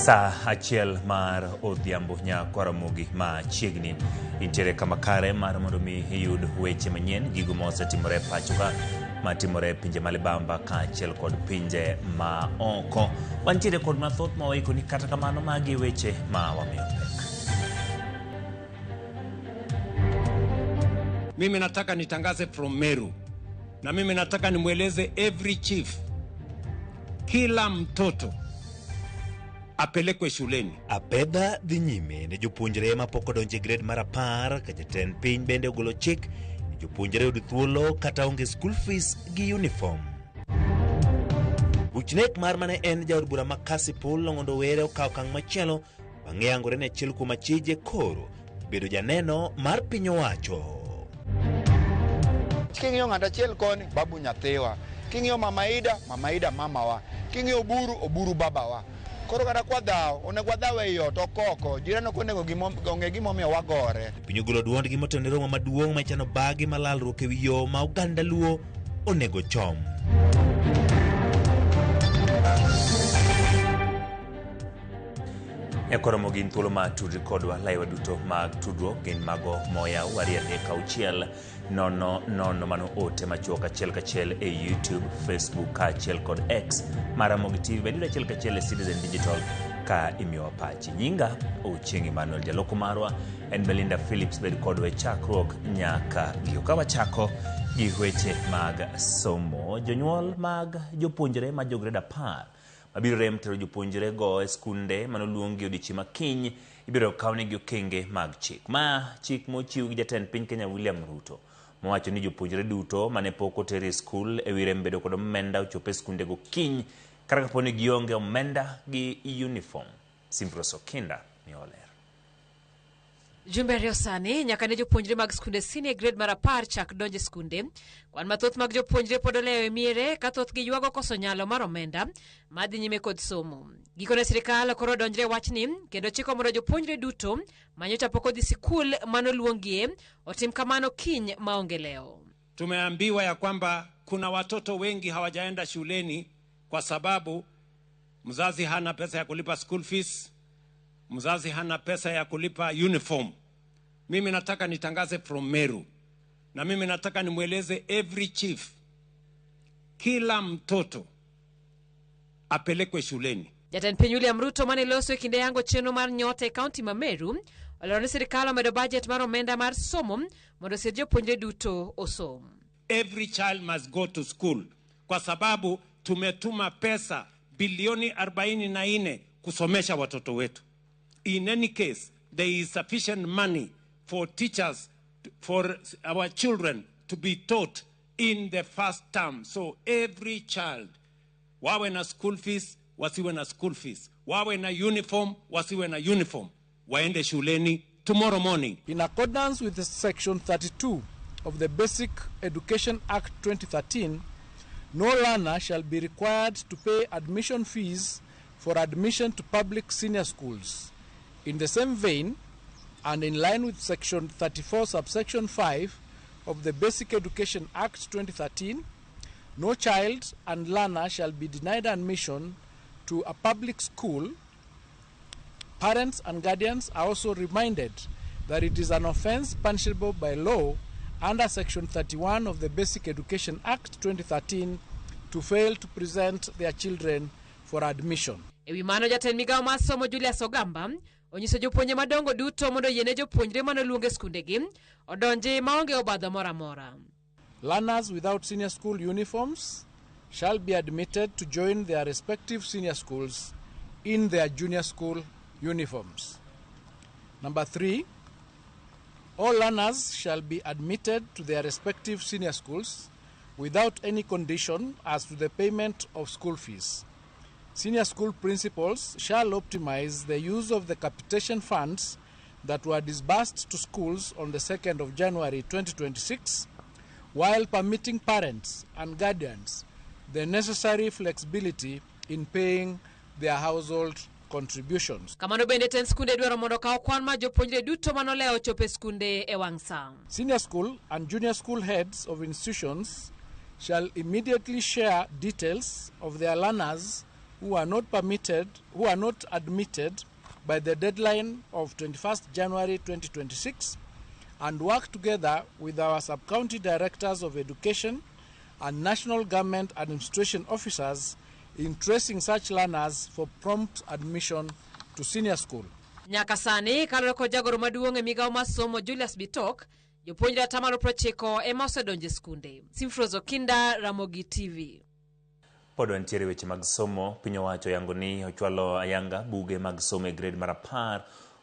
Saa achiel mar odhiambo nyakwaramogi machiegni intiere kama kare mar mondo mi iyud weche manyien gigo ma osetimore e pachoka matimore e pinje ma libamba kaachiel kod pinje ma oko. Wantiere kod mathoth ma waikoni kata kamano magi e weche ma wamiyo pek. Mimi nataka nitangaze from Meru, na mimi nataka nimweleze every chief, kila mtoto apelekwe shuleni. Apedha dhi nyime ne jopuonjre mapok odonjo e grade mar 10 ka jatend piny bende ogolo chik ni jopuonjre oyud thuolo kata onge school fees gi uniform. Buch nek mar mane en jaod bura ma Kasipul Ong'ondo Were okawo okang' machielo bang' yangore ni achiel kuom achije koro bedo janeno mar piny owacho. King'iyo ng'ato achiel koni, babu nyathiwa. King'iyo mama Ida, mama Ida mamawa. King'iyo Oburu, Oburu babawa. Koro kata kwa dhaw, onego wadhaw ei ot, ok oko. Jirani ok onego ong'e gimomiyo wagore. Piny ogolo duondgi motelo ne romo maduong' ma ichano bagi ma lalruok ewi yo ma oganda Luo onego chom. E koromo gin thuolo mar tudri kodwa laiwa duto mag tudruok gin mago moyaw ariyo adek auchiel nono nono mano ote machuok achiel kachiel e YouTube, Facebook kaachiel kod X mar Ramogi TV bende yudo achiel kachiel e Citizen Digital ka imiyowa pachi. Nyinga Ochieng' Emmanuel, jaloko marwa en Belinda Phillips, bed kodwa e chakruok nyaka giko. Ka wachako gi weche mag somo, jonyuol mag jopuonjre ma jo grade 10 mabiro rem tero jopuonjrego e skunde manoluongi odiechieng' ma kiny ibiro kawnegi okenge mag chik. Ma chik mochiw gi jatend piny Kenya William Ruto mowacho ni jopuonjre duto mane pok oter e skul e wi rem bedo kod omenda ochop e skundego kiny kata kapo ni gionge omenda gi uniform. Simprose Okinda miyowa ler. Jumbe ariyo sani nyaka ne jopuonjre mag skunde senior grade mar 10 chak donjo e skunde. Kwan mathoth mag jopuonjre pod olewo e miere ka thothgi ywago koso nyalo mar omenda madhi nyime kod somo. Gikone sirikal koro odonjre e wachni kendo chiko mondo jopuonjre duto manyocha pok odhi sikul manoluongie otim kamano kiny maonge lewo. Tumeambiwa ya kwamba kuna watoto wengi hawajaenda shuleni kwa sababu mzazi hana pesa ya kulipa school fees, mzazi hana pesa ya kulipa uniform. Mimi nataka nitangaze from Meru, na mimi nataka nimweleze every chief, kila mtoto apelekwe shuleni. Jatend piny William Ruto mane loso e kinde yango chenro mar nyota e kaunti ma Meru olero ni sirikal omedo bajet mar omenda mar somo mondo osir jopuonjre duto osom. Every child must go to school kwa sababu tumetuma pesa bilioni 44 kusomesha watoto wetu. In any case, there is sufficient money for teachers, for our children to be taught in the first term. So every child, wawe na school fees, wasiwe na school fees, wawe na uniform, wasiwe na uniform, waende shuleni tomorrow morning. In accordance with Section 32 of the Basic Education Act 2013, no learner shall be required to pay admission fees for admission to public senior schools. In the same vein, and in line with Section 34, subsection 5 of the Basic Education Act 2013, no child and learner shall be denied admission to a public school. Parents and guardians are also reminded that it is an offense punishable by law under Section 31 of the Basic Education Act 2013 to fail to present their children for admission. E wi mano jatend migawo mar somo Julius Ogamba onyiso jopuonje madongo duto mondo oyiene jopuonjre manoluong e skundegi odonji maonge obadho moro amora. Learners without senior school uniforms shall be admitted to join their respective senior schools in their junior school uniforms. Number 3, all learners shall be admitted to their respective senior schools without any condition as to the payment of school fees. Senior school principals shall optimize the use of the capitation funds that were disbursed to schools on the 2nd of January 2026, while permitting parents and guardians the necessary flexibility in paying their household contributions. Kamano bende tend skunde dwaro mondo okaw kwan mar jopuonjre duto manolewo chopo e skunde e wang' sa. Senior school and junior school heads of institutions shall immediately share details of their learners who are not permitted, who are not admitted by the deadline of 21st January 2026 and work together with our sub-county directors of education and national government administration officers in tracing such learners for prompt admission to senior school. Nyaka sani kaluwore kod jagoro maduong' e migawo mar somo Julius Bitok, jopuonjre 90% ema osedonjo e skunde. Simfros Okinda, Ramogi TV. Pod wantiere weche mag somo, piny owacho yango ni ochwalo ayanga buge mag somo e grade mar 10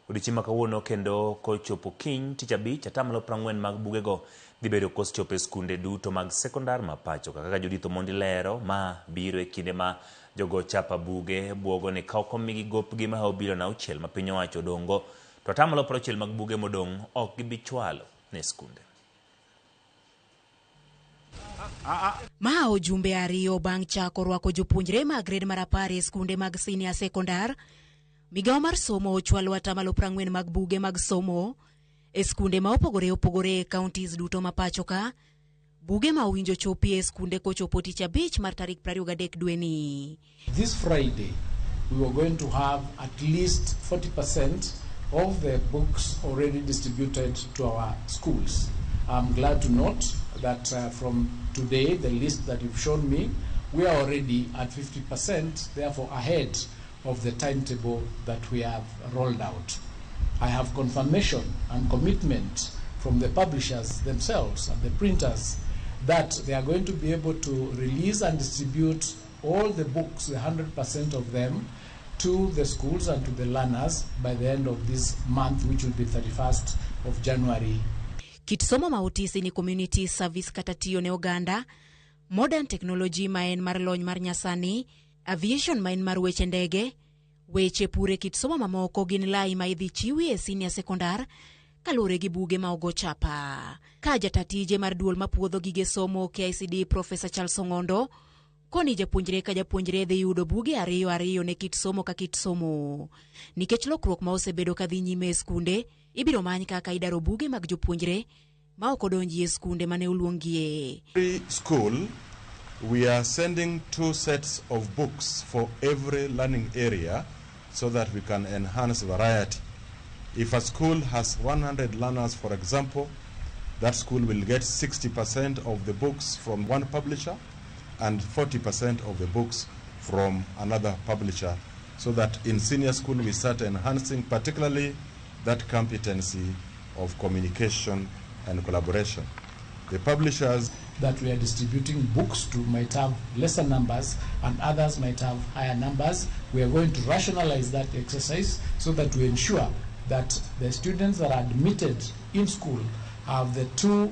odiochieng' ma kawuono kendo kochopo kiny tich abich 40% mag bugego dhi bedo kosechopo e skunde duto mag sekondar ma pacho ka. Kaka Judith Omondi lero, ma biro e kinde ma jogo chapa buge buogo ni ka ok omigi gopgi mahawo bilion 6 ma piny owacho odong'go to 60% mag buge modong' ok gibi chwalo ne skunde. Ma ojumbe 2 bang' chako rwako jopuonjre mag grade mar 10 e skunde mag senior sekondar. Migawo mar somo ochwalo 40% mag buge mag somo e skunde ma opogore opogore e counties duto ma pacho ka. Buge ma owinjo chopi e skunde kochopo tich abich mar tarik 23 dweni. This Friday we were going to have at least 40% of the books already distributed to our schools. I'm glad to note that from today, the list that you've shown me, we are already at 50%, therefore ahead of the timetable that we have rolled out. I have confirmation and commitment from the publishers themselves and the printers that they are going to be able to release and distribute all the books, the 100% of them, to the schools and to the learners by the end of this month, which will be 31st of January. Kit somo ma otisi ni community service kata tiyo ne oganda, modern technology ma en mar lony mar nyasani, aviation ma en mar weche ndege, weche pur e kit somo mamoko gin lai ma idhi chiwi e senior sekondar kaluwore gi buge ma ogo chapa. Ka jata tije mar duol mapuodho gige somo KICD Professor Charles Ong'ondo koni japuonjre ka japuonjre dhi yudo buge 2 2 ne kit somo ka kit somo. Nikech lokruok ma osebedo ka dhi nyime e skunde, ibiro many kaka idaro buge mag jopuonjre ma ok odonji e skunde mane oluongie. Every school, we are sending 2 sets of books for every learning area so that we can enhance variety. If a school has 100 learners, for example, that school will get 60% of the books from one publisher and 40% of the books from another publisher, so that in senior school we start enhancing particularly that competency of communication and collaboration. The publishers that we are distributing books to might have lesser numbers and others might have higher numbers. We are going to rationalize that exercise so that we ensure that the students that are admitted in school have the 2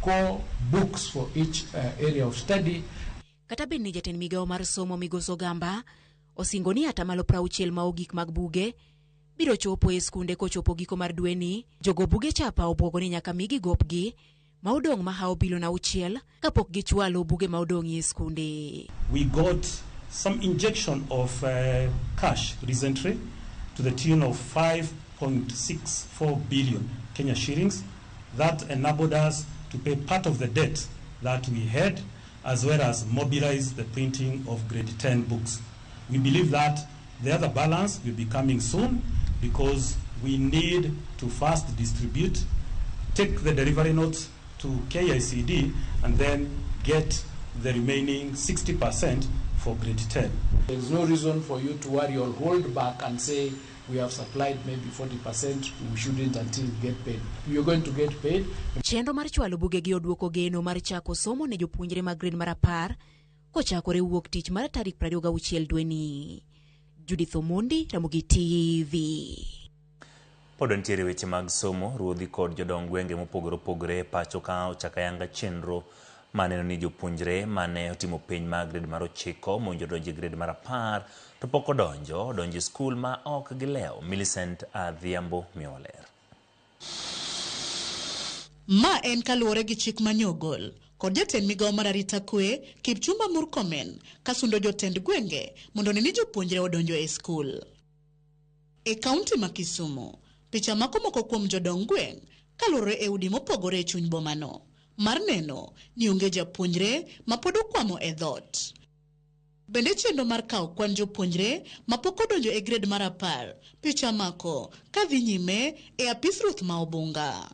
core books for each area of study. Kata bed ni jatend migawo mar somo Migosi Ogamba osingo ni 60% ma ogik mag buge biro chopo e skunde kochopo giko mar dweni, jogo buge chapa obwogo ni nyaka migi gopgi ma odong' mahawo bilion 6 kapok gichwalo buge ma odong' e skunde. We got some injection of cash recently to the tune of 5.64 billion Kenya shillings that enabled us to pay part of the debt that we had, as well as mobilize the printing of grade 10 books. We believe that the other balance will be coming soon, because we need to first distribute, take the delivery notes to KICD, and then get the remaining 60% for grade 10. There is no reason for you to worry or hold back and say we have supplied maybe 40%, we shouldn't until we get paid. You're going to get paid. Chenro mar chwalo bugegi oduoko geno mar chako somo ne jopuonjre mag grade mar 10 kochakore wuok tich mar tarik 26 dweni. Judith Omondi, Ramogi TV. Pod wantiere weche mag somo, ruodhi kod jodong gwenge mopogore opogore e pacho ka ochako ayanga chenro maneno ni jopuonjre mane otimo penj mag grade mar 9 mowinjo donjo e grade mar 10 to pok odonjo, odonjo e skul ma ok gilewo. Millicent Adhiambo miyowa ler. Ma en kaluwore gi chik manyogol kod jatend migawo mar arita kwe Kipchumba Murkomen kasundo jotend gwenge mondo one ni jopuonjre odonjo e skul. E kaunti ma Kisumu, picha mako moko kuom jodong gweng' kaluwore e udi mopogore e chuny bomano mar neno ni onge japuonjre ma pod okwamo e dhoot. Bende chenro mar kawo kwan jopuonjre mapok odonjo e grade mar 10 picha mako kadhi nyime e apis ruoth ma Obunga.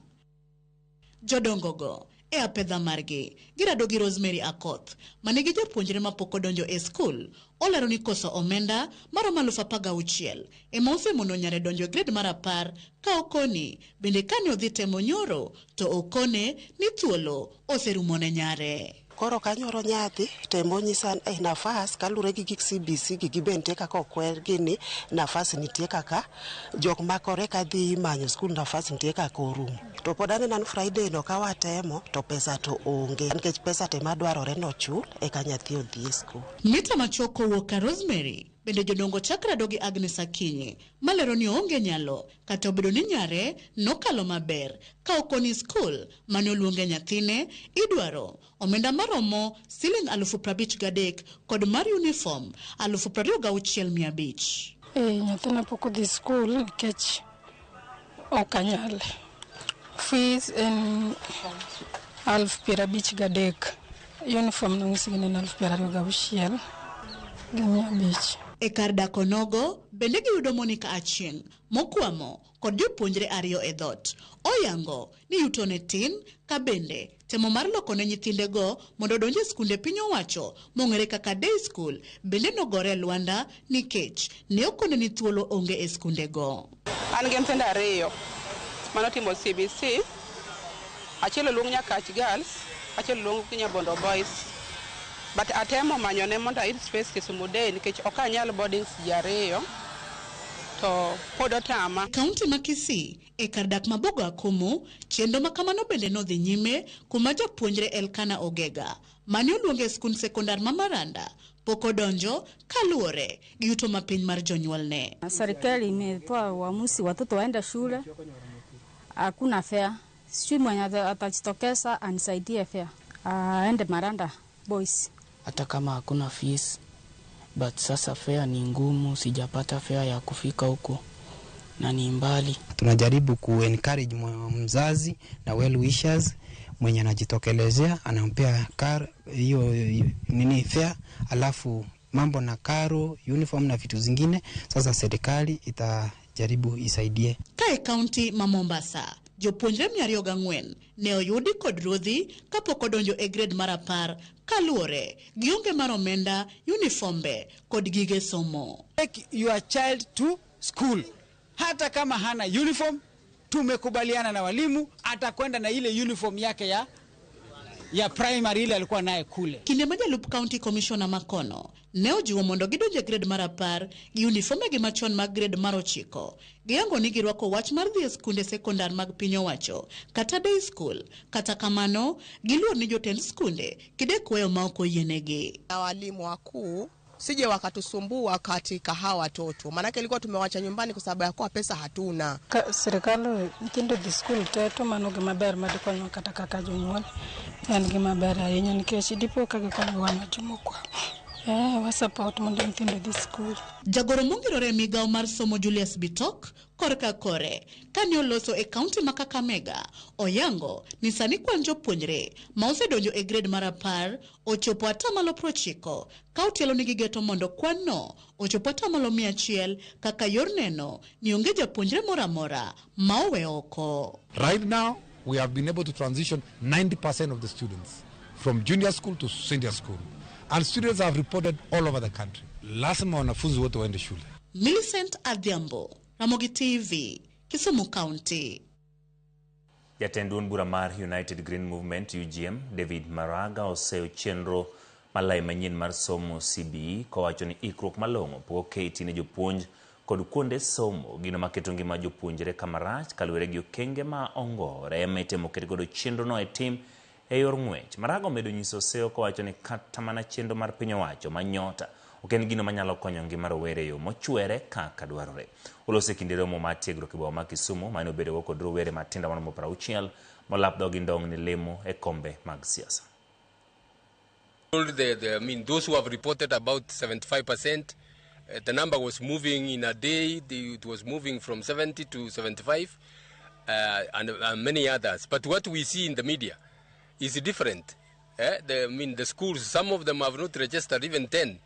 Jodongogo e apedha margi girado gi Rosemary Akoth manigi jopuonjre mapok odonjo e skul. Olero ni koso omenda maromo 16,000 ema osemono nyare donjo e grade mar 10 ka okoni bende kane odhi temo nyoro to okone ni thuolo oserumo ne nyare. Koro kanyoro nyathi temo nyisa e nafas kalure gi gik CBC gi gibe nitie kaka okwer gi ni nafas nitie kaka jok makore kadhi manyo skul nafas nitie kaka orumo. To pod aneno ni Friday no ka watemo to pesa to onge nikech pesa te madwarore nochul eka nyathi odhi e skul. Mita machuok kowuok ka Rosemary bende jodongo chak rado gi Agnes Akinyi malero ni oonge nyalo kata obedo ni nyare nokalo maber ka okoni skul mane oluonge nyathine idwaro omenda maromo siling 53,000 kod mar uniform 26,500. Nyathina pok odhi skul nikech ok anyal. Fees en 53,000. Uniform nonyisgi ni en 26,500. E kar dak onogo bende giyudo Monica Achieng' mokwamo kod jopuonjre 2 e dhoot. Oyango ni yuto ne tin ka bende temo mar loko ne nyithindego mondo odonj e skunde piny owacho mong'ere kaka day school bende nogore e lwanda nikech ne okone ni thuolo onge e skundego. An gi nyithindo 2 manotimo CBC, achiel oluong Nyakach Girls, achiel oluong Nyabondo Boys. But atemo manyone mondo ayud space Kisumu Day nikech ok anyal boardings ji 2 to pod otama. Kaunti ma Kisii e kar dak ma Bogo Akumu, chenro ma kamano bende nodhi nyime kuma japuonjre Elkana Ogega mane oluonge e skund sekondar ma Maranda pok odonjo kaluwore gi yuto mapiny mar jonyuolne. Serikali imetoa uamuzi watoto waende shule, hakuna fare. Sijui mwenye atajitokeza anisaidie fare aende Maranda Boys. Hata kama hakuna fees, but sasa fare ni ngumu, sijapata fare ya kufika huko na ni mbali. Tunajaribu ku encourage mzazi na well wishers mwenye anajitokelezea anampea car hiyo nini fare, alafu mambo na karo, uniform na vitu zingine, sasa serikali itajaribu isaidie. Kae kaunti ma Mombasa, jopuonjre 204 ne oyudi kod ruodhi kapok odonjo e grade mar 10 kaluwore gi onge mar omenda, uniformbe kod gige somo. Take your child to school. Hata kama hana uniform, tumekubaliana na walimu atakwenda na ile uniform yake ya primary ile alikuwa naye kule. Kinde ma jalup county commissioner Makono ne ojiwo mondo gidonj e grade mar 10 gi uniformegi machon mag grade mar 9. Giyango ni girwako wach mar dhi e skunde sekondar mag piny owacho kata day school. Kata kamano, giluor ni jotend skunde kidek weyo ma ok oyienegi. Na walimu wakuu sije wakatusumbua katika hawa watoto, maanake ilikuwa tumewacha nyumbani kwa sababu ya kuwa pesa hatuna. Ka sirikal nyithindo dhi skul te to mano gima ber madikonywa kata kaka jonyuol en gima ber ahinya nikech dipo ka gikonyo wan jomokwa. Wa support mondo nyithindo odhi skul. Jagoro mongirore e migawo mar somo Julius Bitok korka kore kane oloso e kaunti ma Kakamega oyango ni sani kwan jopuonjre ma osedonjo e grade mar 10 ochopo 90% ka otielo ni gigeto mondo kwan no ochop 100% kaka yor neno ni onge japuonjre moro amora ma owe oko. Right now, we have been able to transition 90% of the students from junior school to senior school. And students have reported all over the country. Lazima wanafunzi wote waende shule. Millicent Adhiambo, Ramogi TV, Kisumu County. Jatend duond bura mar United Green Movement UGM David Maraga oseyo chenro malai manyien mar somo CBE kowacho ni ikruok malong'o pok oketi ne jopuonj kod kuonde somo, gino maketo ngima jopuonjre kamarach kaluwore gi okenge ma ongore ma itemo ket godo chenrono e tim e yor ng'wech. Maraga omedo nyiso seyo kowacho ni kata mana chenro mar piny owacho ma Nyota ok en gino manyalo konyo ngima rowere e yo mochwere kaka dwarore. Oloso e kinde romo mar tiegruok e boma ma Kisumu mane obedogo kod rowere matindo maromo 60 molap dhogi ndong' ni lemo e kombe mag siasa. I mean, those who have reported about 75%, the number was moving in a day. It was moving from 70 to 75, and many others. But what we see in the media is different. I mean, the schools, some of them have not registered even 10.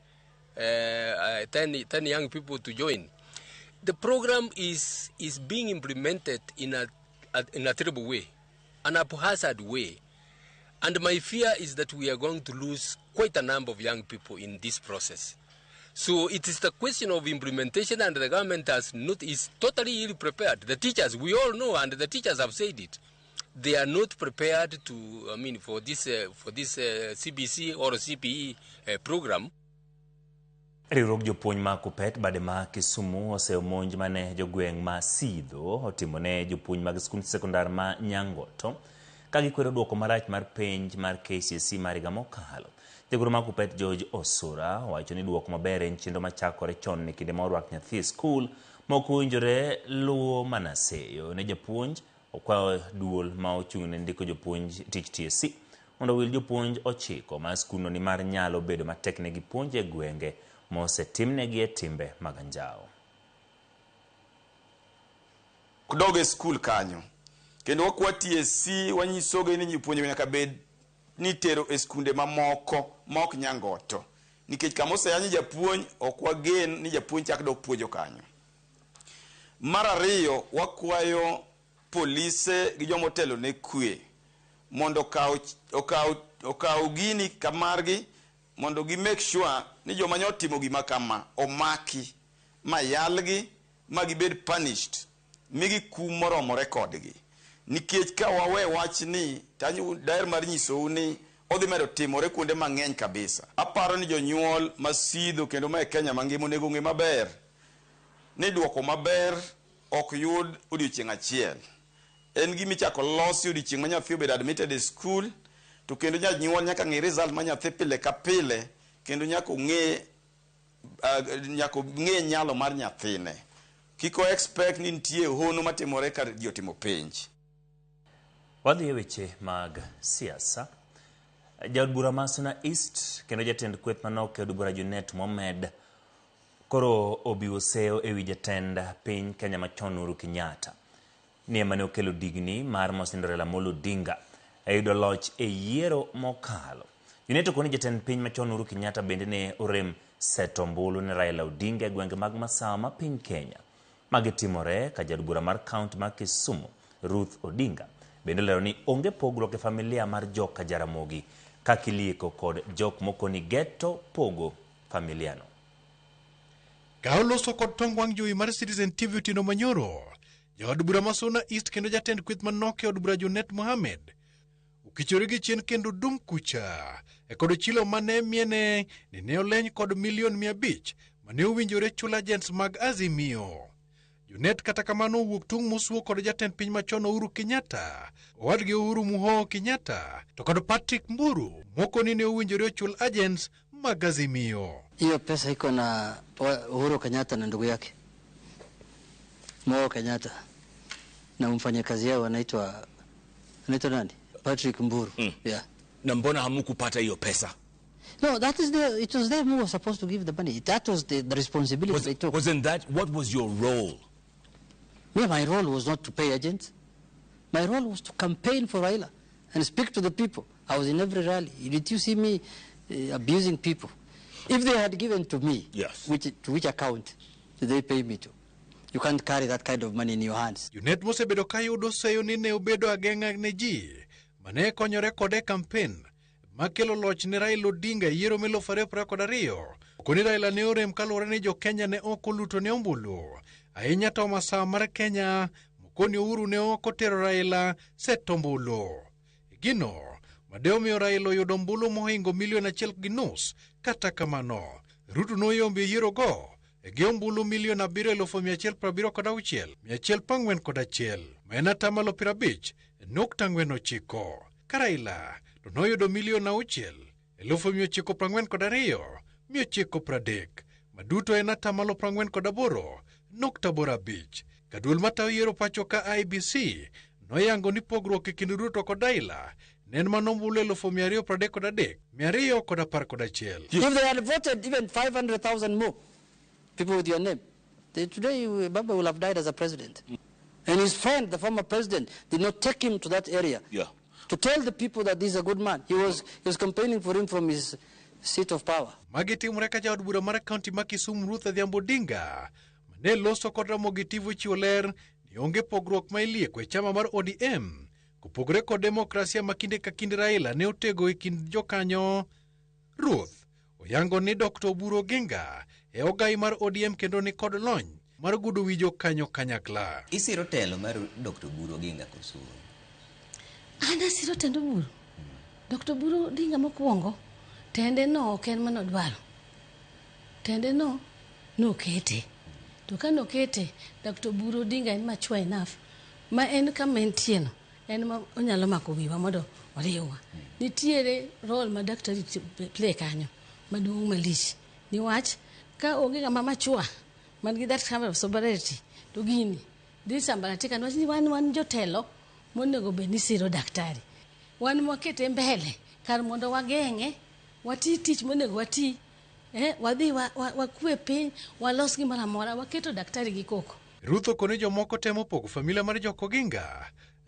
10 young people to join. The program is being implemented in a terrible way, an haphazard way. And my fear is that we are going to lose quite a number of young people in this process. So it is the question of implementation, and the government is totally ill prepared. The teachers, we all know, and the teachers have said it, they are not prepared to, for this CBC or CPE program. Riwruog jopuonj ma Kupet bade ma Kisumu osemonj mane jogweng' ma Sidho otimone jopuonj mag skund sekondar ma Nyangoto ka gikwedo duoko marach mar penj mar KCSE mar higa mokalo. Jagoro mar Kupet George Osura owacho ni duoko maber en chenro machakore chon e kinde ma orwak nyathi e skul ma ok owinjore luwo mana seyo ne japuonj. Okwayo duol ma ochung' ne ndiko jopuonj tich TSC mondo owil jopuonj 9 ma skundno nimar nyalo bedo matek negi puonj e gwenge mosetimnegi e timbe mag anjawo. Kudog e skul kanyo kendo wakwa TSC wanyisogi ni jopuonj nyaka bed ni tero e skunde mamoko ma ok Nyangoto, nikech kama oseyanyi japuonj ok wagen ni japuonj chak dok puonjo kanyo. Mar ariyo, wakwayo polise gi jomotelo ne kwe mondo okaw gini kamargi mondo gi make sure ni joma nyotimo gima kama omaki mayalgi ma gibed punished migi kum moromore kodgi, nikech ka wawe wach ni tanyu daer mar nyisou ni odhi medo timore kuonde mang'eny kabisa. Aparo ni jonyuol ma Sidho kendo ma e Kenya mangima onego ng'e maber ni duoko maber ok yud odiochieng' achiel. En gima ichako losi odiochieng' ma nyathi obedo admitted e school, to kendo janyuol nyaka ng'e result ma nyathi pile ka pile, kendo nyaka ong'e nyalo mar nyathine. Kik o expect ni nitie hono matimore ka ji otimo penj. Wadhi e weche mag siasa. Jaod bura ma Suna East kendo jatend kweth manok e od bura Junet Mohamed koro obiwo seyo ewi jatend piny Kenya machon Uhuru Kenyatta ni ema ne okelo digni mar mosindo Raila Amolo Odinga e yudo loch e yiero mokalo. Junet okoni jatend piny machon Uhuru Kenyatta bende ne orem seto ombulu ne Raila Odinga e gwenge mag Masawa ma piny Kenya. Magi timore ka jaod bura mar kaunti ma Kisumu Ruth Odinga bende olero ni onge pogruok e familia mar joka Jaramogi kaka ilieko kod jok moko ni geto pogo familiano. Ka oloso kod tong wang' jowi mar Citizen TV otieno manyoro, jaod bura ma Suna East kendo jatend kweth manok e od bura Junet Mohamed okichore gi chien kendo dum kucha e kod chilo mane miene ni ne oleny kod milion 500 mane owinjore chulo agents mag Azimio. Junet kata kamano owuok tung' mosuo kod jatend piny machon Uhuru Kenyatta, owadgi Uhuru Muhoo Kenyatta to kod Patrick Mburu moko ni ne owinjore ochul agents mag Azimio. Hiyo pesa iko na Uhuru Kenyatta na ndugu yake Mo Kenyatta na mfanyakazi yao anaitwa nani? Patrick Mburu. Yeah. Na mbona hamukupata hiyo pesa? No, that is it was them who was supposed to give the money. That was the responsibility they took. Wasn't that, what was your role? Me, my role was not to pay agents. My role was to campaign for Raila and speak to the people. I was in every rally. Did you see me abusing people? If they had given to me, yes. To which account did they pay me to? You can't carry that kind of money in your hands. Junet mosebedo ka yudo seyo ni ne obedo ageng'a ne ji mane konyore kode campaign makelo loch ne Raila Odinga e yiero 2022. Okoni Raila ne orem kaluwore ni jo Kenya ne ok oluto ne ombulu ahinya to masawa mar Kenya mokoni Uhuru ne ok otero Raila seto ombulu. Gino made omiyo Raila oyudo ombulu mohingo milion 1.5. Kata kamano Ruto noyombo e yierogo gi ombulu 7,176,141 ma en 50.49%. Ka Raila to noyudo 6,942,930 ma duto en 48.85%. Ka duol matayo yiero pacho ka IBC noyango ni pogruok e kind Ruto kod Raila ne en mana ombulu 233,211. If they had voted even 500,000 more people with your name, today Baba will have died as a president. And his friend, the former president, did not take him to that area. Yeah. To tell the people that this is a good man. He was campaigning for him from his seat of power. Magi timore ka jaod bura mar kaunti ma Kisumu Ruth Adhiambo Odinga mane loso kod Ramogi TV ochiwo ler ni onge pogruok ma ilieko e chama mar ODM kopogore kod demokrasia ma kinde ka kinde Raila ne otego e kind jokanyo. Ruth oyango ni Dr. Oburu Oginga e ogai mar ODM kendo ni kod lony mar gudo wi jokanyo kanyakla. Isiro telo mar Dr. Oburu Oginga koso? An asiro tend Oburu. Dr. Oburu Odinga mokwongo, tende no ok en manodwaro. Tende no nokete. To ka nokete, Dr. Oburu Odinga en mature enough ma en kama entie no, en ma onyalo mako wiwa mondo oriwwa. Nitiere role ma daktari play kanyo maduong' malich. Niwach ka onge ng'ama mature man gi that kind of sobriety to gini dhi sambaratika niwach ni wan jotelo monego bed ni siro daktari. Wan mwakete mbele kar mondo wageng'e, wati tich monego wati, wadhi wakwe piny, walos gimoro amora, waketo daktari gi koko. Ruth okone jomoko temo pogo familia mar jok Oginga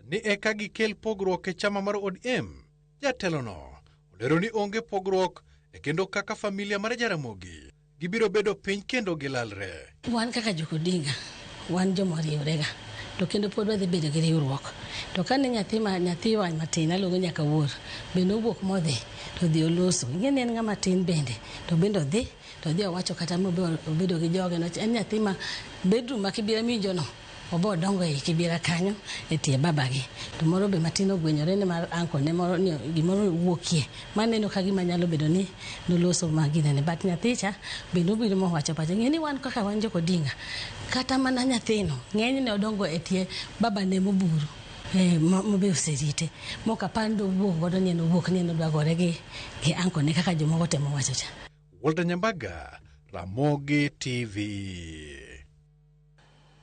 ni eka gikel pogruok e chama mar ODM. Jatelono olero ni onge pogruok e kendo kaka familia mar Jaramogi gibiro bedo piny kendo gilalre. Wan kaka jok Odinga, wan joma oriwrega to kendo pod wadhi bedo gi riwruok. To kane nyathiwa matin aluongo nyaka wuor be nowuok modhi to odhi oloso. Ing'e ni en ng'ama tin bende to bende odhi to odhi owacho kata obedo gi joge no. En nyathi ma bedroom ma Kibira miwinjo no obo odongo ei Kibira kanyo e tie babagi. To moro be matin ogwenyore ni mar uncle ne moro ni gimoro wuokie. Maneno ka gima nyalo bedo ni noloso ma ginene. But nyathicha be nobiro mowacho pache. Ng'e ni wan kaka wan jok Odinga, kata mana nyathino ng'enyne odongo e tie babane moburu. Mobe oserite. Mok apar ni dowuok godo ni en owuok ni en odwa gore gi uncle ne kaka jomoko temo wacho cha. Walter Nyambaga, Ramogi TV.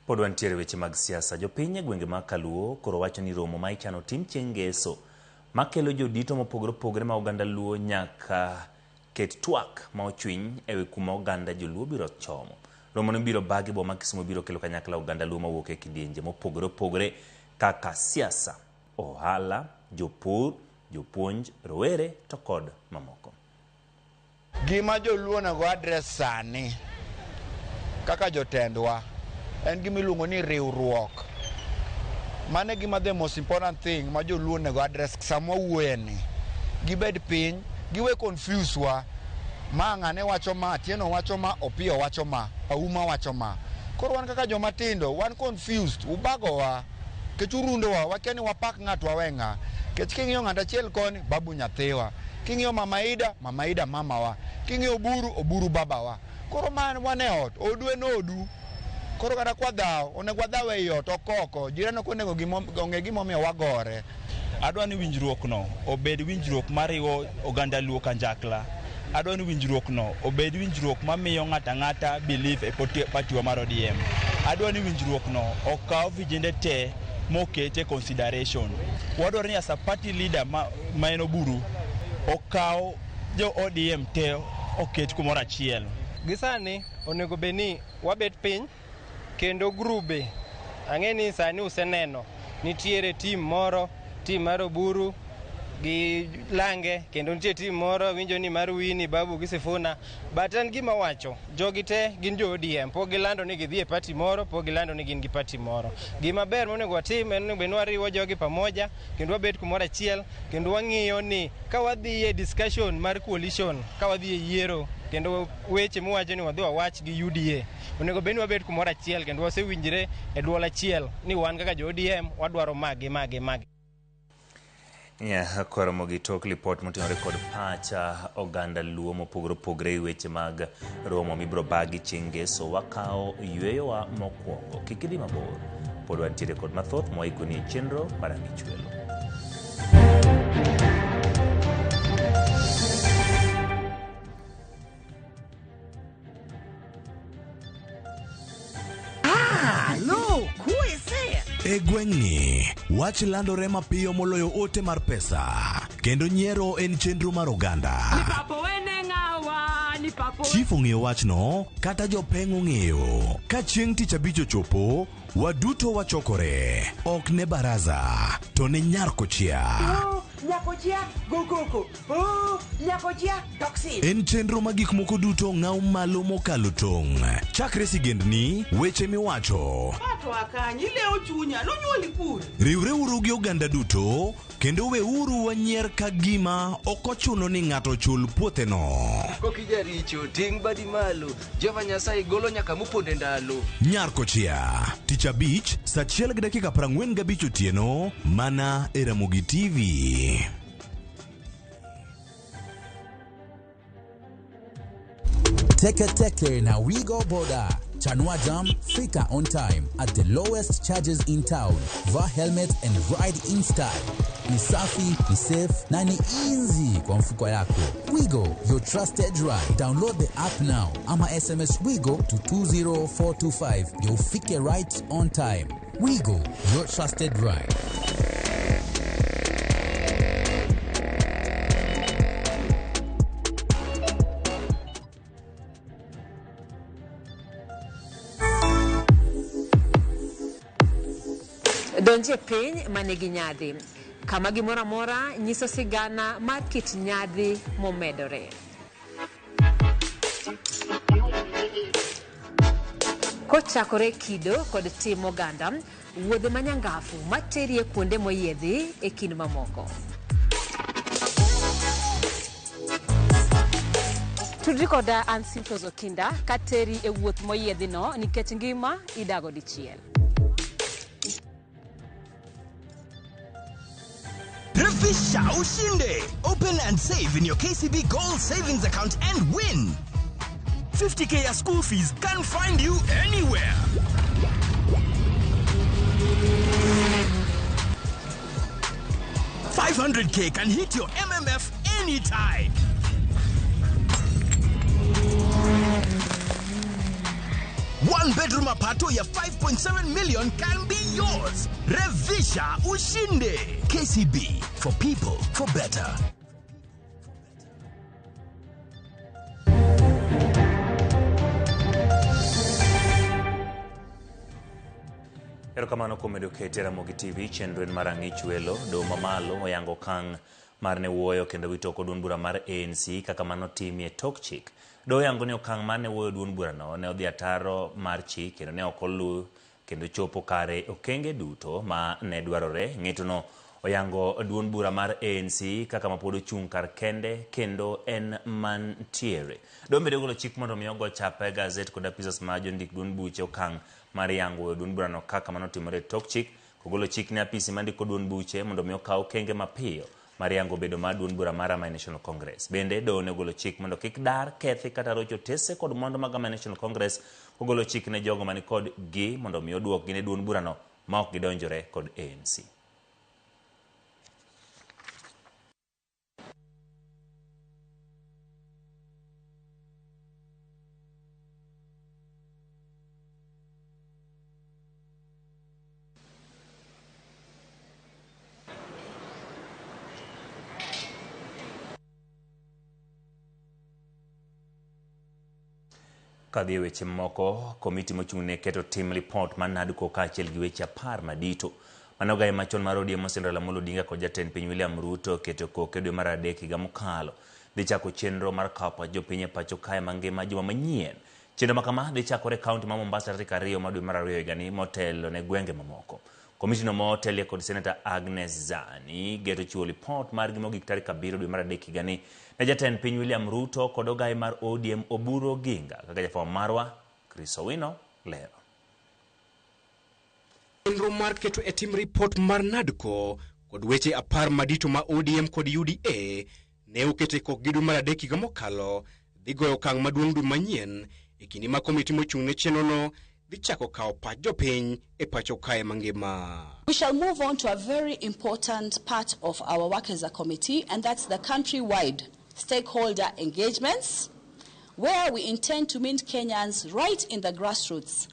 Pod wantiere weche mag siasa. Jopiny e gwenge mag Kaluo koro wacho ni romo ma ichano tim chieng' Ngeso makelo jodito mopogore opogore ma oganda Luo nyaka ket twak ma ochwiny ewi kuma oganda joluo biro chomo. Romo no biro bagi boma Kisumu biro kelo kanyakla oganda Luo mawuok e kidienje mopogore opogore kaka siasa, ohala, jopur, jopuonj, rowere to kod mamoko. Gima joluo onego address sani kaka jotendwa en gima iluongo ni riwruok. Mano e gima the most important thing ma joluo onego address sama wawuoye ni. Gibed piny, giwe confuse wa. Ma ng'ane wacho ma, Atieno wacho ma, Opiyo wacho ma, Auma wacho ma. Koro wan kaka joma tindo, wan confused, ubagowa. Kech urundowa, wakia ni wapak ng'ato wawe ng'a. Kech king'iyo ng'ato achiel koni, babu nyathiwa. King'iyo Mama Ida, Mama Ida mamawa. King'iyo Oburu, Oburu babawa. Koro man wan e ot, odu en odu. Koro kata kwa dhaw, onego wadhaw ei ot, ok oko. Jirani ok onego ong'e gimomiyo wagore. Adwa ni winjruok no obed winjruok mariwo oganda Luo kanjakla. Adwa ni winjruok no obed winjruok mamiyo ng'ato ang'ata believe e party wa mar ODM. Adwa ni winjruok no okaw vijende te mokete consideration. Wadwaro ni as a party leader ma en Oburu okaw jo ODM te oket kumoro achiel. Gi sani onego bed ni wabet piny kendo grube. Ang'e ni sani useneno nitiere team moro, team mar Oburu gi Lange, kendo nitie team moro winjo ni mar Winnie, Babu gi Sifuna. But en gima wacho, jogi te gin jo ODM, pok gilando ni gidhi e party moro, pok gilando ni gin gi party moro. Gima ber monego watim en ni bed ni wariwo jogi pamoja, kendo wabet kumoro achiel, kendo wang'iyo ni ka wadhi e discussion mar coalition, ka wadhi e yiero, kendo weche miwacho ni wadhi wawach gi UDA, onego bed ni wabet kumoro achiel, kendo wasewinjre e duol achiel ni wan kaka jo ODM wadwaro magi, magi, magi. Koromo gi tok lipot moting'ore kod pacha oganda Luo mopogore opogore e weche mag romo mibiro bagi chieng' Ngeso. Wakawo yueyowa mokwongo. Kik idhi mabor. Pod wantiere kod mathoth mwaikoni e chenro mar Ang'ich Welo. E gweng'ni, wach landore mapiyo moloyo ote mar pesa, kendo nyiero en chenro mar oganda. Chief ong'eyo wachno, kata jopeng' ong'eyo. Ka chieng' tich abich ochopo, waduto wachokore. Ok ne baraza, to ne nyar kochia. Nyakochia go koko. Oh, nyakochia toxin. En chenro ma gik moko duto ng'aw malo mokalo tong'. Chakre sigendni, weche miwacho. Pato akanyi ilewo chunya nonyuoli kure. Riwreuru gi oganda duto kendo weuru wanyier ka gima ok ochuno ni ng'ato chul puotheno. Kokijaricho ting' badi malo Jehova Nyasaye golo nyaka moponde ndalo. Nyarkochia, tich abich, saa 1:45 otieno, mana e Ramogi TV. Teke Teke na Wigo Boda. Chanua Jam, fika on time at the lowest charges in town. Vaa helmet and ride in style. Ni safi, ni safe na ni easy kwa mfuko yako. Wigo, your trusted ride. Download the app now ama SMS Wigo to 20425 ndio ufike right on time. Wigo, your trusted ride. Donje piny manigi nyadhi, kama gimoro amora nyiso sigana mar kit nyadhi momedore. Kochakore kido kod tim oganda, wuodhe manyangafu materi e kuonde moyiedhi e kind mamoko. Tudri koda an Simfros Okinda kateri e wuoth moyiedhino nikech ngima idago dichiel. Refisha ushinde. Open and save in your KCB Gold Savings account and win. 50K ya school fees can find you anywhere. $500K can hit your MMF anytime. One bedroom apato ya 5.7 million can be yours. Revisha ushinde. KCB, for people, for better. Erokamano kuom medo kete Ramogi TV, chenro en mar Ang'ich Welo. Doho mamalo oyango okang' mar ne wuoyo kendo wito oko duond bura mar ANC kaka mano timie tok chik. Doho oyango ni okang' mar ne wuoyo duond burano ne odhi ataro mar chik kendo ne ok oluw kendo chopo kare okenge duto ma ne dwarore. Ng'etono oyango duond bura mar ANC kaka ma pod ochung' kar kende kendo en mantiere. Doho bende ogolo chik mondo mi ogo chapa e gazet kod apisas ma jondik duond buche okang' mar yango wuoyo duond burano kaka mano timore tok chik. Kogolo chik ne apisi mandiko duond buche mondo mi okaw okenge mapiyo mar yango bedo mar duond bura mar Amani National Congress. Bende doho ne ogolo chik mondo kik dar, kethi kata rocho otese kod mwandu mag Amani National Congress. Ogolo chik ne jogo mani kod gi mondo mi oduokgi ne duond burano ma ok gidonjore kod ANC. Kadhi e weche moko, komiti mochung' ne keto tim lipot mar NADCO kaachiel gi weche 10 madito. Mano ogaye machon mar ODM Mosendo Raila Amolo Odinga kod jatend piny William Ruto oketo koke dwe mar 3 higa mokalo. Dhi chako chenro mar kawo pach jopiny e pacho kae mangima juma manyien. Chenro ma kama dhi chakore e kaunti ma Mombasa tarik 2 mar dwe mar 2 higani motelo ne gwenge mamoko. Komiti no motelie kod Seneta Agnes Zani geto chiwo lipot margi mogik tarik 7 dwe mar 3 higani ne jatend piny William Ruto kod ogaye mar ODM Oburu Oginga kaka jafwambo marwa Chris Owino lero. Chenro mar keto e tim ripot mar NADCO kod weche 10 madito ma ODM kod UDA ne okete kokgi dwe mar 3 higa mokalo dhi goyo okang' maduong' dwe manyien e kinde ma komiti mochung' ne chenrono dhi chako kawo pach jopiny e pacho kae mangima. We shall move on to a very important part of our work as a committee, and that's the countrywide stakeholder engagements, where we intend to meet Kenyans right in the grassroots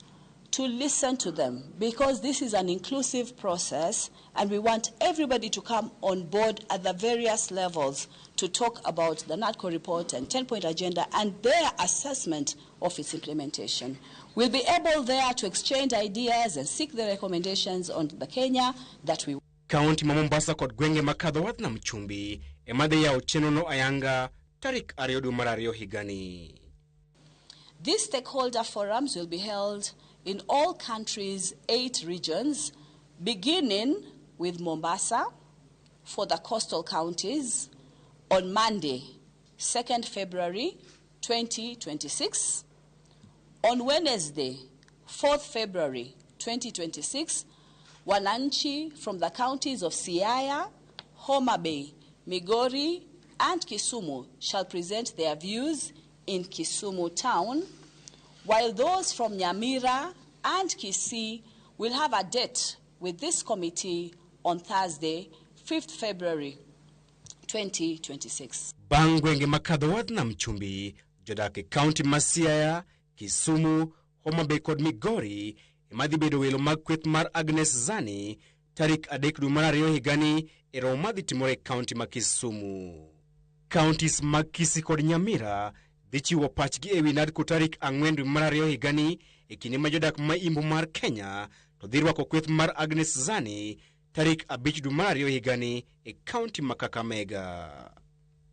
to listen to them, because this is an inclusive process and we want everybody to come on board at the various levels to talk about the NADCO report and 10-point agenda and their assessment of its implementation. We'll be able there to exchange ideas and seek the recommendations on the Kenya that we Kaunti ma Mombasa kod gwenge makadho wadh nam chumbi ema dhi yawo chenrono ayanga tarik 2 dwe mar 2 higani. These stakeholder forums will be held in all country's 8 regions, beginning with Mombasa for the coastal counties on Monday, 2nd February 2026. On Wednesday, 4th February 2026, Wananchi from the counties of Siaya, Homa Bay, Migori, and Kisumu shall present their views in Kisumu town, while those from Nyamira and Kisii will have a date with this committee on Thursday, 5th February 2026. Bang' gwenge makadho wadh nam chumbi, jodak e kaunti ma Siaya, Kisumu, Homa Bay kod Migori ema dhi bedo welo mag kweth mar Agnes Zani tarik 3 dwe mar 2 higani e romo madhi timore e kaunti ma Kisumu. Counties mag Kisii kod Nyamira dhi chiwo pachgi ewi NADCO tarik 4 dwe mar 2 higani e kinde ma jodak ma imbo mar Kenya to dhi rwako kweth mar Agnes Zani tarik 5 dwe mar 2 higani e kaunti ma Kakamega.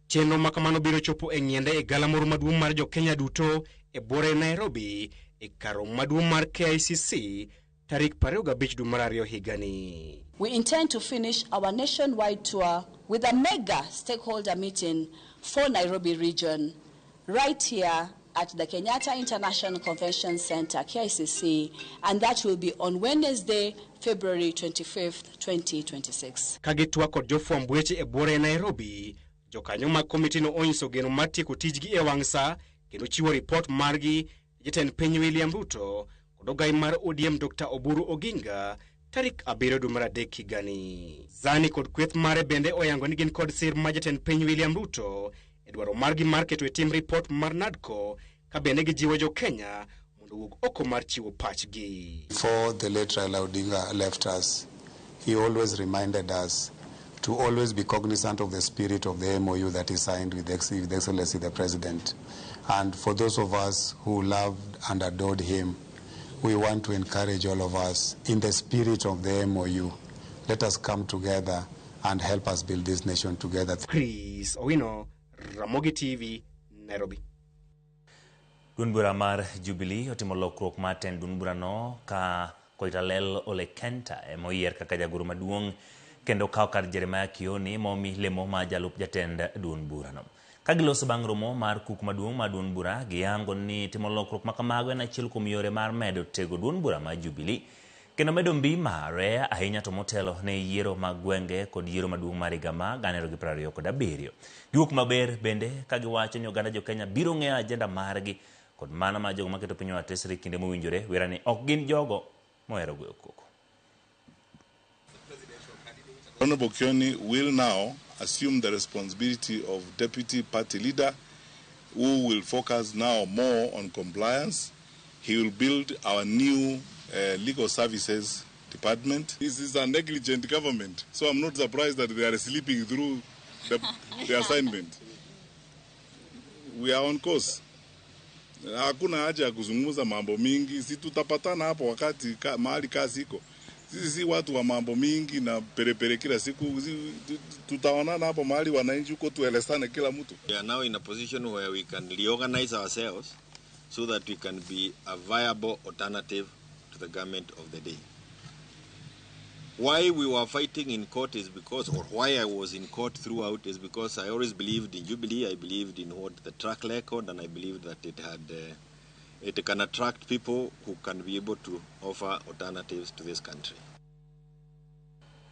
Chenro ma kamano biro chopo e ng'iende e galamoro maduong' mar jo-Kenya duto e buore Nairobi e kar romo maduong' mar KICC tarik 25 dwe mar 2 higani. We intend to finish our nationwide tour with a mega stakeholder meeting for Nairobi region right here at the Kenyatta International Convention Center, KICC, and that will be on Wednesday, February 25th, 2026. Ka gitwak kod jofwamb weche e buore Nairobi, jokanyo mag komitino onyiso geno mar tieko tijgi e wang' sa kendo chiwo ripot margi jatend piny William Ruto kod ogai mar ODM Dr. Oburu Oginga tarik 7 dwe mar 3 higani. Zani kod kweth mare bende oyango ni gin kod sir mar jatend piny William Ruto e dwaro margi mar keto e tim ripot mar NADCO ka bende gijiwo jo Kenya mondo owuog oko mar chiwo pachgi. Before the late Raila Odinga left us, he always reminded us to always be cognizant of the spirit of the MOU that he signed with His Excellency the President. And for those of us who loved and adored him, we want to encourage all of us in the spirit of the MOU. Let us come together and help us build this nation together. Chris Owino, Ramogi TV, Nairobi. Duond bura mar Jubilee otimo lokruok mar tend duond burano ka Koitalel Ole Kenta ema oyier kaka jagoro maduong' kendo kawo kar Jeremiah Kioni momi lemo mar jalup jatend duond burano. Ka giloso bang' romo mar kuk maduong' mar duond bura, giyango ni timo lokruok ma kamago en achiel kuom yore mar medo tego duond bura mar Jubilee kendo medo mbi mare ahinya to motelo ne yiero mag gwenge kod yiero maduong' mar higa ma 2027. Giwuok maber bende ka giwacho ni oganda jo Kenya biro ng'eyo ajenda margi kod mana mar jogo maketo piny owacho tesre kinde mowinjore, wera ni ok gin jogo mohero goyo koko. Honorable Kioni will now assume the responsibility of deputy party leader, who will focus now more on compliance. He will build our new legal services department. This is a negligent government, so I'm not surprised that they are sleeping through the assignment. We are on course. Hakuna haja ya kuzungumza mambo mingi, si tutapatana hapo wakati mahali kazi iko. Sisi si watu wa mambo mingi na perepere kila siku, tutaonana hapo mahali wananchi huko, tuelezane kila mtu. We are now in a position where we can reorganize ourselves so that we can be a viable alternative to the government of the day. Why we were fighting in court is because, or why I was in court throughout is because I always believed in Jubilee. I believed in what the track record, and I believed that it had, it can attract people who can be able to offer alternatives to this country.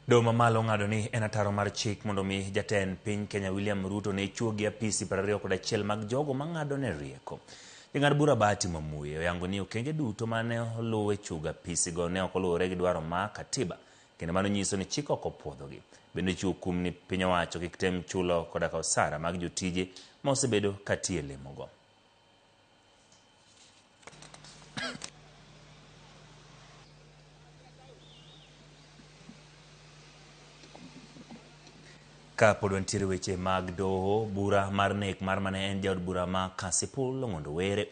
Doho mamalo ng'ado ni en ataro mar chik mondo mi jatend piny Kenya William Ruto ne chuogi apisi 21 mag jogo mang'ado ne rieko. Jang'ad bura Bahati Mwamuye oyango ni okenge duto mane oluw e chuogo apisigo ne ok oluwore gi dwaro mar katiba, kendo mano nyiso ni chik ok opuodhogi. Bende chiwo kum ni piny owacho kik tem chulo koda ka osara mag jotije ma osebedo ka tiyo e lemogo. Ka pod wantiere weche mag doho, bura mar nek mar mane en jaod bura ma Kasipul Ong'ondo Were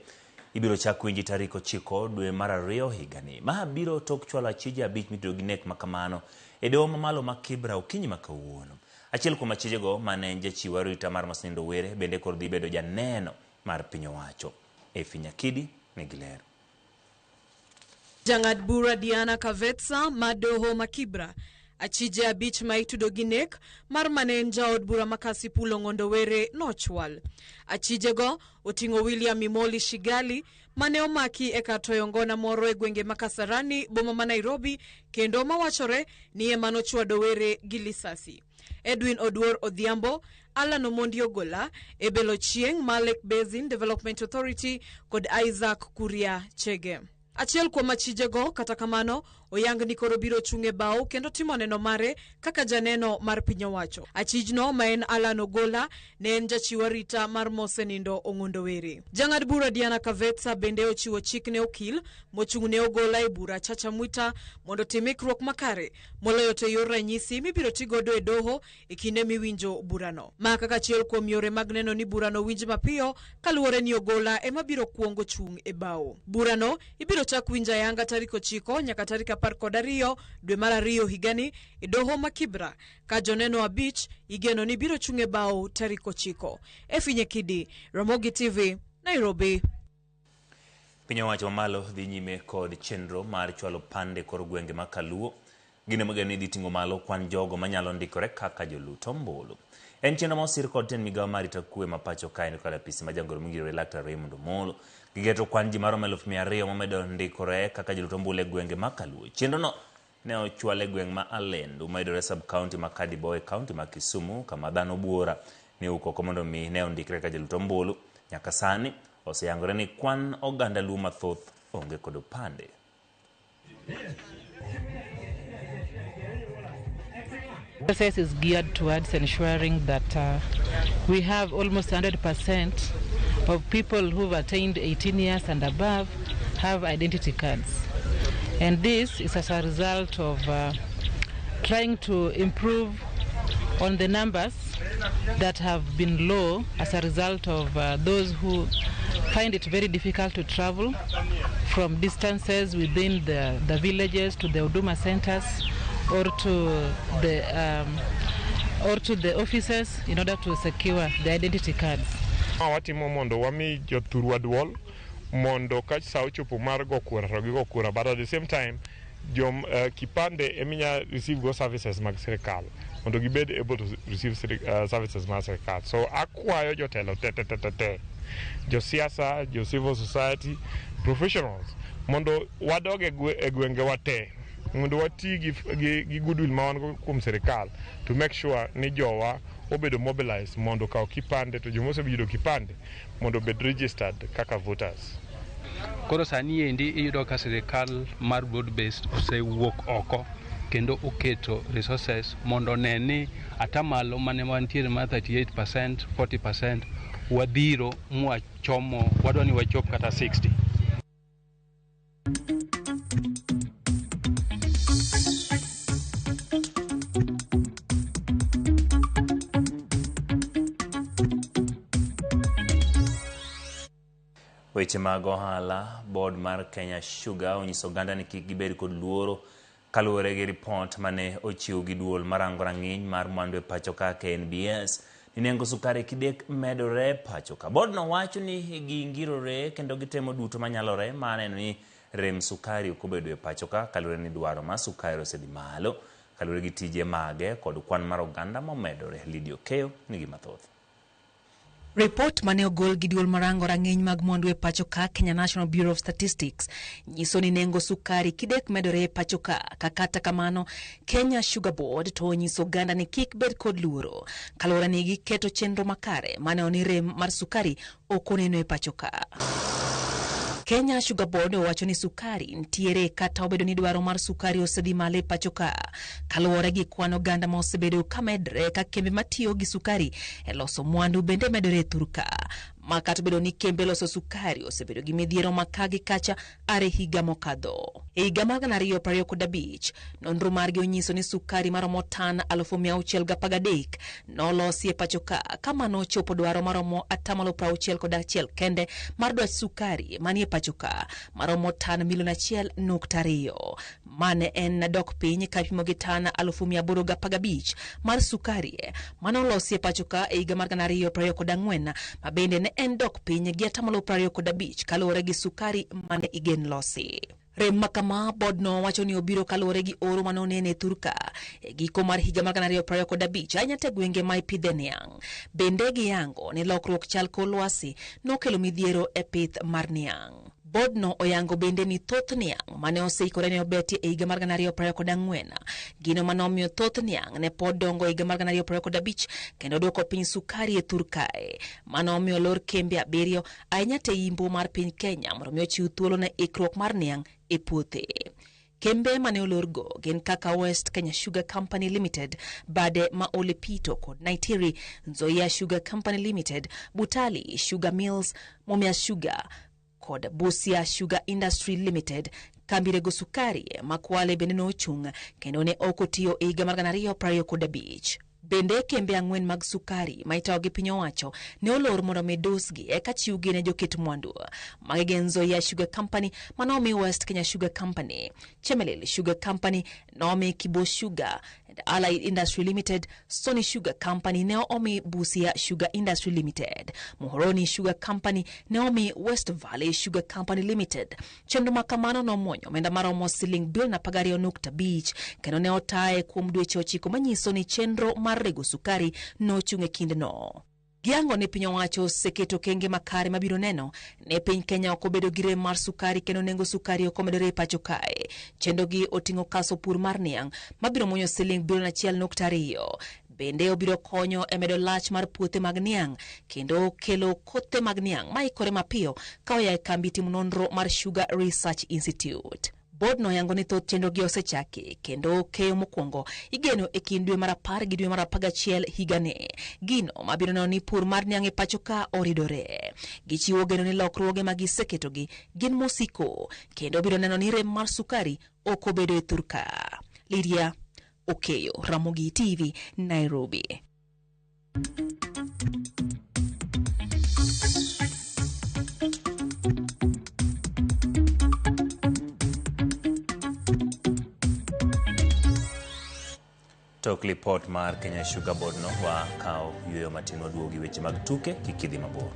Ibiro chak winji tarik 9 dwe mar 2 higani. Ma biro tok chwalo achije 5 mitudo gi nek makamano e doho mamalo ma Kibra okinyi ma kawuono. Achiel kuom achijego mane en jachiw arita mar Mosenindo Were bende koro dhi bedo janeno mar piny owacho. Efi Nyakidi nigi ler. Jang'ad bura Diana Kavetsa ma doho ma Kibra, achije 5 ma itudo gi nek mar mane en jaod bura ma Kasipul Ong'ondo Were nochwal. Achijego oting'o William Imoli Shigali mane omaki e kar toyo ngona moro e gwenge ma Kasarani, boma ma Nairobi, kendo mawachore ni ema nochwado Were gi lisasi. Edwin Oduor Odhiambo, Alan Omondi Ogola, Ebel Ochieng' ma Lake Basin Development Authority kod Isaac Kuria Chege. Achiel kuom achijego kata kamano oyang ni koro biro chung' e bao kendo timo neno mare kaka janeno mar piny owacho. Achijno ma en Alan Ogola ne en jachiw arita mar Mosenindo Ong'ondo Were. Jang'ad bura Diana Kavetsa bende ochiwo chik ne okil mochung' ne Ogola e bura Chacha Mwita mondo otim ikruok makare moloyo to yor ranyisi mibiro tigodo e doho e kinde miwinjo burano. Ma kaka achiel kuom yore mag neno ni burano winj mapiyo kaluwore ni Ogola ema biro kuongo chung' e bao. Burano ibiro chak winjo ayanga tarik 9 nyaka tarik 12 dwe mar 2 higani e doho ma Kibra ka joneno 5 igeno ni biro chung' e bao tarik 9. Efi Nyakidi, Ramogi TV, Nairobi. Piny owacho mamalo dhi nyime kod chenro mar chwalo pande kor gwenge ma Kaluo. Gino mageno ni dhi ting'o malo kwan jogo manyalo ndikore kaka jolut ombulu. En chenro ma osir kod tend migawo mar arita kwe ma pacho kae ni kod apisi ma jangoro mongirore Laktar Raymond Omolo. Gigeto kwan ji maromo 200,000 momedo ndikore kaka jolut ombulu e gwenge ma Kaluo. Chenrono ne ochwal e gweng' ma Alendu mayudore sub county ma Kadibo e county ma Kisumu kama dhano buora ne owuok oko mondo mi ne ondikre kaka jolut ombulu. Nyaka sani oseyangore ni kwan oganda Luo mathoth onge kod opande. Process is geared towards ensuring that we have almost 100% of people who've attained 18 years and above have identity cards. And this is as a result of trying to improve on the numbers that have been low as a result of those who find it very difficult to travel from distances within the villages to the Huduma centers or to the offices in order to secure the identity cards. Watimo mondo wami jothurwa duol mondo ka sa ochopo mar go kura to gigo kura, but at the same time jom kipande eminya receive go services mag sirikal mondo gibed able to receive services mag sirikal. So akwayo jotelo te josiasa, jo civil society, professionals mondo wadog e gwengewa te mondo wati gi goodwill ma wan go kuom sirikal to make sure ni jowa obedo mobilized mondo okaw kipande to joma oseyudo kipande mondo obed registered kaka voters. Koro sani endi iyudo ka sirikal mar broad based osewuok oko kendo oketo resources mondo one ni atamalo mane wantiere mar 38%, 40% wadhiro mwachomo wadwa ni wachop kata 60. Weche mag ohala, board mar Kenya Sugar onyiso oganda ni kik gibed kod luoro kaluwore gi ripot mane ochiw gi duol marango rang'iny mar mwandu e pacho ka KNBS ni nengo sukari kidek medore pacho ka. Board no wacho ni gingirore kendo gitemo duto manyalore mar neno ni rem sukari ok obedo e pacho ka kaluwore ni dwaro mar sukari osedhi malo kaluwore gi tije mage kod kwan mar oganda momedore. Lydia Okeyo nigi mathoth. Report mane ogol gi duol marango rang'iny mag mwandu e pacho ka Kenya National Bureau of Statistics nyiso ni nengo sukari kidek medore e pacho ka. Kata kamano, Kenya Sugar Board to onyiso oganda ni kik bed kod luoro kaluwore ni giketo chenro makare mane oni rem mar sukari ok oneno e pacho ka. Kenya Sugar Board owacho ni sukari ntiere kata obedo ni dwaro mar sukari osedhi malo e pacho ka kaluwore gi kwan oganda ma osebedo ka medre ka kembe matiyo gi sukari e loso mwandu bende medore e thur ka. Ma kata obedo ni kembe loso sukari osebedo gi midhiero ma ka gi kacha are higa mokadho. E higa mar 2025, nonro margi onyiso ni sukari maromo tan 613,000 nolosi e pacho ka, ka mano ochopo dwaro maromo 61% kende mar dwach sukari manie pacho ka maromo tan milion 1.2. Mane en dok piny ka ipimo gi tan 815,000 mar sukari mane olosi e pacho ka e higa mar 2024, ma bende ne en dok piny gi 25% kaluwore gi sukari mane igen losi. Rem ma kama bodno wacho ni obiro kaluwore gi oro mane onene e thurka e giko mar higa mar 2025, ahinya te gwenge ma ipidhe niang'. Bende giyango ni lokruok chal kor lwasi nokelo midhiero e pith mar niang'. Bodno oyango bende ni thoth niang' mane oseikore ne obetie e higa mar 2024, gino mane omiyo thoth niang' ne pod dongo e higa mar 2025 kendo duoko piny sukari e thur kae. Mano omiyo olor kembe 7 ahinya te yimbo mar piny Kenya mondo mi ochiw thuolo ne ikruok mar niang' e puothe. Kembe mane olorgo gin kaka West Kenya Sugar Company Limited, bade ma Olepito kod Naitiri, Nzoia Sugar Company Limited, Butali Sugar Mills, Mumias Sugar kod Busia Sugar Industry Limited. Kambi rego sukari ma Kwale bende nochung' kendo ne ok otiyo e higa mar 2025. Bende kembe 4 mag sukari ma itayo gi piny owacho ne olor mondo mi dusgi eka chiwgi ne joket mwandu. Magi gin Nzoia Sugar Company mane omi West Kenya Sugar Company, Chemelil Sugar Company nomi Kibo Sugar and Allied Industry Limited, Sony Sugar Company ne omi Busia Sugar Industry Limited, Muhoroni Sugar Company ne omi West Valley Sugar Company Limited. Chenro ma kamano nomuonyo omenda maromo siling bilion 12.5 kendo ne otaye kuom dweche 9 manyiso ni chenro mar rego sukari nochung' e kindeno. Giyango ni piny owacho oseketo okenge makare mabiro neno ne piny Kenya ok obedo gi rem mar sukari kendo nengo sukari ok omedore e pacho kae. Chenrogi oting'o kaso pur mar niang' mabiro muonyo siling bilion 1.2. Bende obiro konyo e medo lach mar puothe mag niang' kendo kelo kothe mag niang' maikore mapiyo ka oya e kambi timo nonro mar Sugar Research Institute. Bodno yango ni thoth chenrogi osechaki kendo keyo mokwongo igeno e kind dwe mar 10 gi dwe mar 11 higani. Gino mabiro neno ni pur mar niang' e pacho ka oridore. Gichiwo geno ni lokruoge ma giseketogi gin mosiko kendo biro neno ni rem mar sukari ok obedo e thur ka. Lydia Okeyo, Ramogi TV, Nairobi. Tok lipot mar Kenya Sugar Board no wakawo yueyo matin waduogo gi weche mag tuke kik idhi mabor.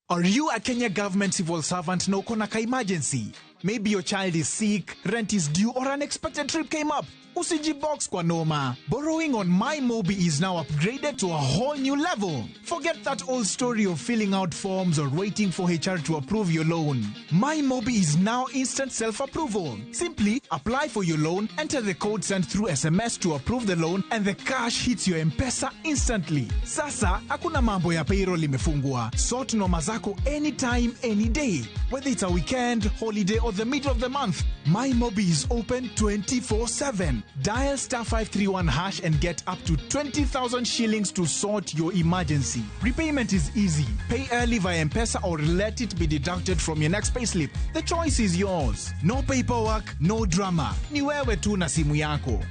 Are you a Kenya government civil servant na uko na ka emergency? Maybe your child is sick, rent is due, or unexpected trip came up. Usijibox kwa noma. Borrowing on MyMobi is now upgraded to a whole new level. Forget that old story of filling out forms or waiting for HR to approve your loan. MyMobi is now instant self-approval. Simply apply for your loan, enter the code sent through SMS to approve the loan, and the cash hits your M-Pesa instantly. Sasa, hakuna mambo ya payroll imefungwa. Sort noma zako anytime, any day. Whether it's a weekend, holiday, or the middle of the month, MyMobi is open 24/7. Dial star 531 hash and get up to 20,000 shillings to sort your emergency. Repayment is easy. Pay early via M-Pesa or let it be deducted from your next payslip. The choice is yours. No paperwork, no drama. Ni wewe tu na simu yako.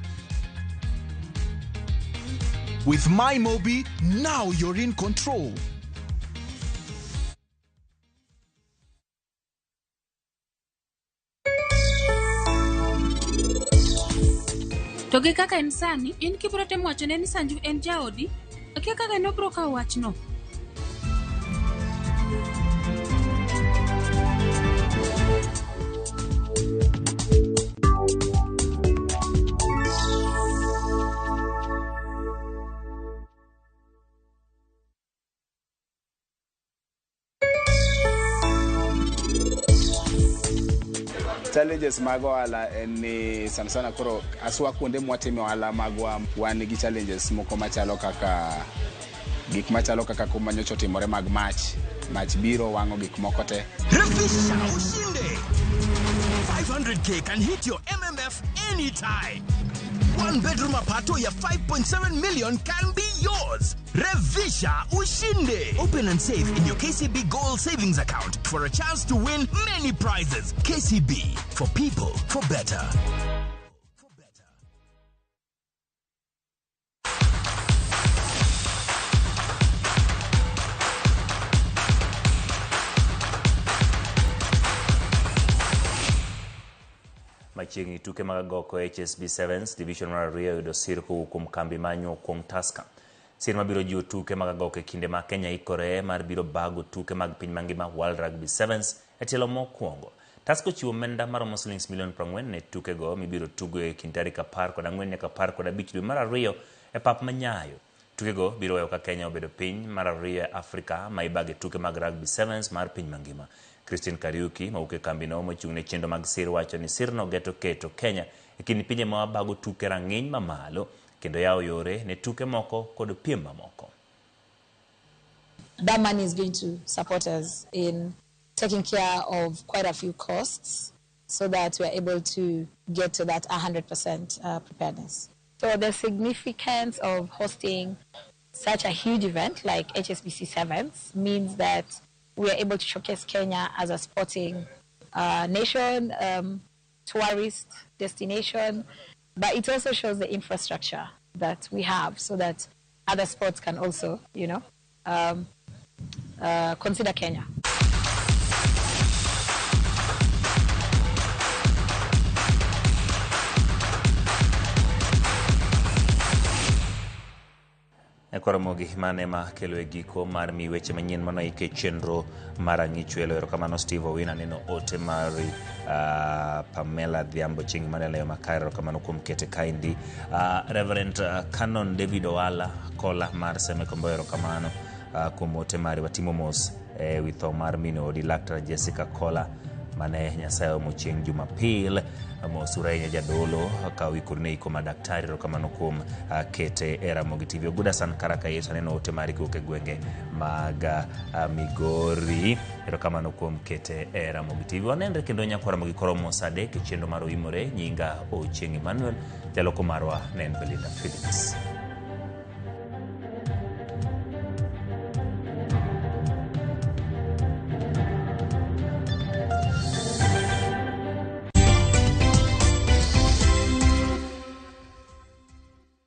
With MyMobi, now you're in control. To gi kaka en sani, in kibiro temo wachone ni Sanju en jaodi, akia kaka en obiro kawo wachno. Challenges mag ohala en ni sana sana koro aswa kuonde mwatime ohala magwa wan gi challenges moko machalo kaka gik machalo kaka kuma nyocha otimore mag mach. Mach biro wang'o gik moko te. Refisha ushinde. 500K can hit your MMF anytime. One bedroom apato ya 5.7 million can be yours. Revisha Ushinde. Open and save in your KCB Gold Savings Account for a chance to win many prizes. KCB, for people, for better. Machiegni tuke mag agoko HSB Sevens Division mar ariyo oyudo sir kowuok kuom kambi ma Nyokuong Tusker. Sir mabiro jiwo tuke mag agoko e kinde ma Kenya ikore mar biro bago tuke mag piny mangima World Rugby Sevens e tielo mokwongo. Tusker ochiwo omenda maromo silings milion 40 ne tukego mibiro tugo e kind tarik 14 nyaka 15 dwe mar ariyo e pap ma Nyayo. Tukego biro weyo ka Kenya obedo piny mar ariyo e Afrika ma ibage tuke mag Rugby Sevens mar piny mangima. Christine Kariuki mawuok e kambino mochung' ne chenro mag sir wacho ni sirno geto keto Kenya e kind pinje ma bago tuke rang'iny mamalo kendo yawo yore ne tuke moko kod piem mamoko. That money is going to support us in taking care of quite a few costs so that we are able to get to that 100% preparedness. So the significance of hosting such a huge event like HSBC Sevens means that we are able to showcase Kenya as a sporting nation, tourist destination, but it also shows the infrastructure that we have so that other sports can also, consider Kenya. Ekoromogi mane ma kelo e giko mar mi weche manyien manoike chenro mar ang'ichwelo. Erokamano Steve Owino, aneno ote mari Pamela Dhiambo chieng' mane makare. Erokamano kuom kete kaendi. Reverend Canon David Owala Kola mar Seme Komboyo, erokamano kuom ote mari. Watimo mos e wi tho mar min odi Laktar Jessica Kola mane Nyasaye omo chieng' Jumapil. Mos ahinya jadolo ka oikori ne iko ma daktari. Erokamano kuom kete e Ramogi TV. Oguda San Karaka Yesu, aneno ote mari kowuok e gwenge mag Migori. Erokamano kuom kete e Ramogi TV. Wanenre kendo nyakwa Ramogi koromo sa 3 e chenro mar Oimore. Nyinga Ochieng' Emmanuel, jaloko marwa ne en Belinda Phillips.